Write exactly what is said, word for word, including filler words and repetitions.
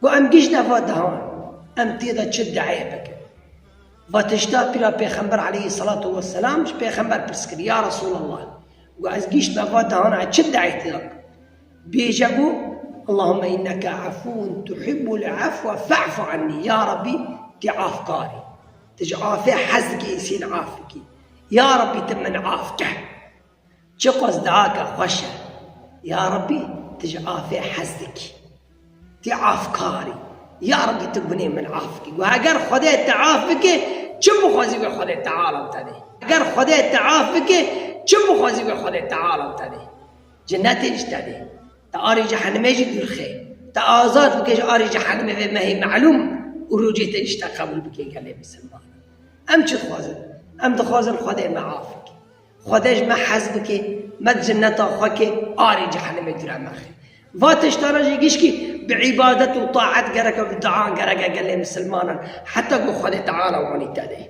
Got, em giştine va dehan, em tê de çi deê bikin? Va tişta pîra Pêxember aleyhisselatu vesselam ji Pêxember pirs kir, ya Resulallah, got, ez giştime va dehana, çi deê tê de bikim? Bêje got, Allahümme inneke afuvun tuhibbul afwe fa'fu anni. Ya Rabbî, tê afkar î. Tê ji afê hez dikî, îsîn af bikî. Ya Rabbî, tu min af ke. Çiqas duake xweş e. Ya Rabbî, tu ji afê hez dikî. Tê afkar î. Ya Rabbî, tu gunê min af bikî. Got, heger Xwedê te af bike, çi bixwazî wê Xwedê Teala te dê. Heger Xwedê te af bike, çi bixwazî wê Xwedê Teala te dê. Cenetê jî te dê. Te arê cehenimê jî dûr xê. Te azad bike ji arê cehenimê vê mehê melûm û rojê te jî te qebûl bike gelê misilman. Em çi dixwazin? Em dixwazin Xwedê me af bike. Xwedê ji me hez bike, me di cenneta xwe ke, arê cehenimê dûre me xê. Va tiştana jî gişkî bi îbadet û taet gereke, bi dua gereke gelê misilmanan. Heta ku Xwedê Teala wanî te dê.